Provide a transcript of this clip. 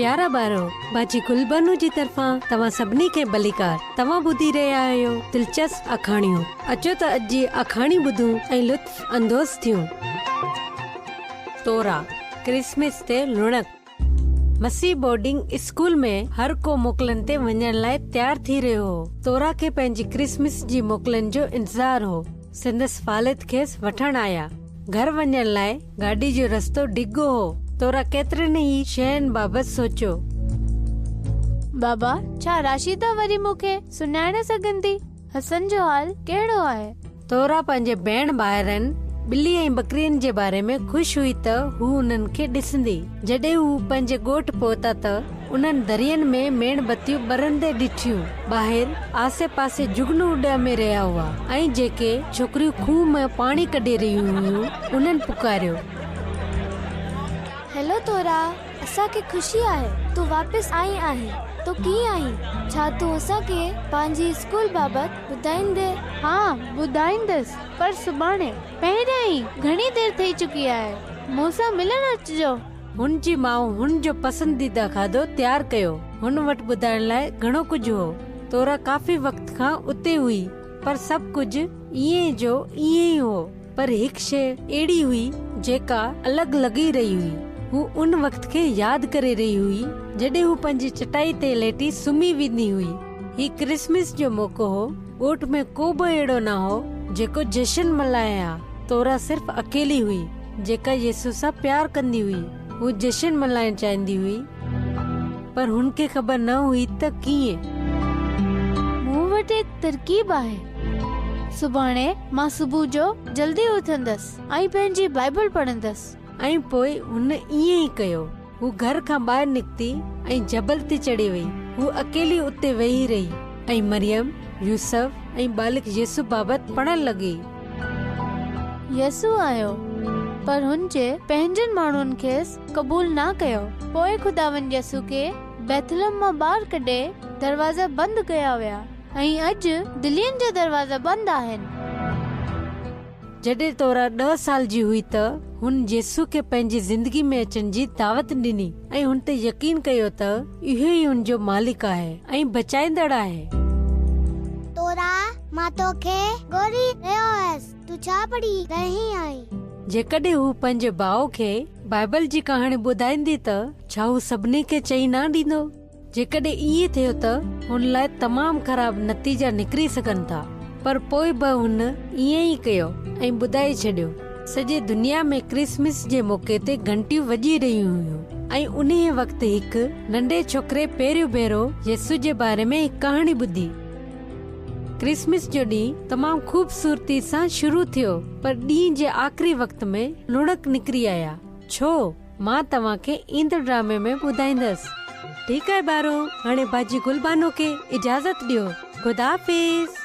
پيارا ٻارو، باجي گلبانو جي طرفان توهان سڀني کي ڀليڪار. توهان ٻڌي رهيا آهيو دلچسپ آکاڻيون. اچو ته اڄ جي آکاڻي ٻڌون ۽ لطف اندوز ٿيون. تورا، ڪرسمس تي لڻڪ. مسيح بورڊنگ اسڪول ۾ هر ڪو موڪلن تي وڃڻ لاء تيار ٿي رهيو هو. تورا کي پنهنجي ڪرسمس جي موڪلن جو انتظار هو. سندس والد کيس وٺڻ آيا. گهر وڃڻ لاء گاڏي جو رستو ڊگهو هو. تورا ڪيترين ئي شين بابت سوچيو. بابا، ڇا راشده وري مون کي سڃاڻي سگهندي؟ حسن جو حال ڪهڙو آهي؟ تورا پنهنجي ڀيڻ ڀائرن، ٻلي ۽ ٻڪرين جي باري ۾ خوش هئي ته هو انهن کي ڏسندي. جڏهن هو پنهنجي ڳوٺ پهتا ته انهن درين ۾ ميڻ بتيون ٻرندي ڏٺيون. ٻاهر آسي پاسي جگنو اڏامي رهيا هئا ۽ جيڪي ڇوڪريون کوهه مان پاڻي ڪڍي رهيون هيون، انهن پڪاريو. هيلو تورا، اسان کي خوشي آهي تون واپس آئي آهين. تون ڪيئن آهين؟ ڇا تون اسان کي پنهنجي اسڪول بابت ٻڌائيندين؟ ها، ٻڌائيندس، پر سڀاڻي. پهريائين گهڻي دير ٿي چڪي آهي، مون سان ملڻ اچجو. هن جي ماء هن جو پسنديده کاڌو تيار ڪيو. هن وٽ ٻڌائڻ لاء گهڻو ڪجهه هو. تورا ڪافي وقت کان اتي هئي، پر سڀ ڪجهه ائين جو ائين ئي هو. پر هڪ شيء اهڙي هئي، جيڪا الڳ لڳي رهي هئي. هو ان وقت کي ياد ڪري رهي هئي، جڏهن هو پنهنجي چٽائي تي ليٽي سمهي ويندي هئي. هي ڪرسمس جو موقعو هو. ڳوٺ ۾ ڪو به اهڙو نه هو، جيڪو جشن ملهائي ها. تورا صرف اڪيلي هئي، جيڪا يسوع سان پيار ڪندي هئي. هوء جشن ملهائڻ چاهيندي هئي، پر هن کي خبر نه هئي ته ڪيئن. مون وٽ هڪ ترڪيب آهي. سڀاڻي مان صبح جو جلدي اٿندس ۽ پنهنجي بائيبل پڙهندس. ۽ پوء هن ائين ئي ڪيو. هوء گهر کان ٻاهر نڪتي ۽ جبل تي چڙهي وئي. هوء اڪيلي اتي ويهي رهي ۽ مريم، يوسف ۽ ٻالڪ يسوع بابت پڙهڻ لڳي. يسوع آيو، پر هن جي پنهنجن ماڻهن کيس قبول نه ڪيو. پوء خداوند يسوع کي بيتلحم مان ٻاهر ڪڍي دروازا بند ڪيا ويا ۽ اڄ دلين جا دروازا بند آهن. جڏهن تورا ڏهه سال جي هئي ته هن يسوع کي پنهنجي زندگي ۾ اچڻ جي دعوت ڏني ۽ هن تي يقين ڪيو ته اهو ئي هن جو مالڪ آهي ۽ بچائيندڙ آهي. تورا، مان توکي ڳولي رهيو هيس، تون ڇا پڙهي رهي آهين؟ جيڪڏهن هو پنهنجي ڀاء کي بائبل جي ڪهاڻي ٻڌائيندي ته ڇا هو سڀني کي چئي نه ڏيندو؟ جيڪڏهن ائين ٿيو ته هن لاء تمام خراب نتيجا نڪري سگهن ٿا. پر پوء به هن ائين ئي ڪيو ۽ ٻڌائي ڇڏيو. سڄي دنيا ۾ ڪرسمس جي موقعي تي گهنٽيون وڄي رهيون هيون ۽ انهيء وقت هڪ ننڍي ڇوڪري پهريون ڀيرو يسوع جي باري ۾ هڪ ڪهاڻي ٻڌي. ڪرسمس جو ڏينهن تمام خوبصورتي سان شروع ٿيو پر ڏينهن جي آخري وقت ۾ لوڻڪ نڪري آيا. ڇو؟ مان توهان کي ايندڙ ڊرامي ۾ ٻڌائيندس. ٺيڪ آهي ٻارو، هاڻي باجي گل بانو کي اجازت ڏيو. خدا حافظ.